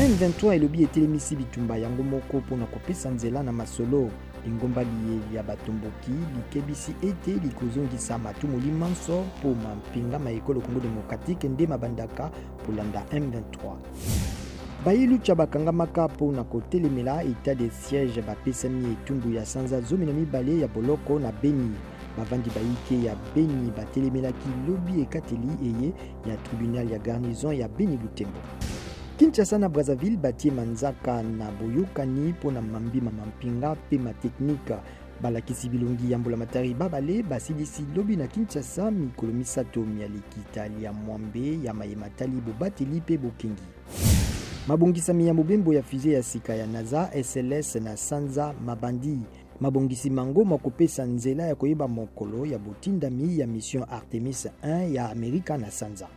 M23 elobi etelemisi bitumba yango moko mpo na kopesa nzela na masolo. Lingomba liye lya batomboki likebisi ete likozongisa matumoli manso mpo mampinga ma ekolo Congo democratique nde mabandaka kolanda M23. Bayi Lucha bakangamaka mpo na kotelemela etat de siège bapesami etumbu ya sanza 12 ya boloko na Beni. Bavandi bayike ya Beni batelemelaki lobi ekateli eye ya tribunal ya garnison ya Beni Butembo. Kinshasa na Brazzaville batie manzaka na boyokani mpo na mambi ma mampinga mpe ma technique. Balakisi bilongi ya mbulamatari babale basilisi lobi na Kinshasa mikolo misato mya likita lya mwambe ya maye matali bobateli mpe bokengi. Mabongisami ya mobembo ya fusee ya sika ya NASA SLS na sanza mabandi. Mabongisi mango makopesa nzela ya koyeba mokolo ya botindami ya mission Artemis 1 ya Amerika na sanza.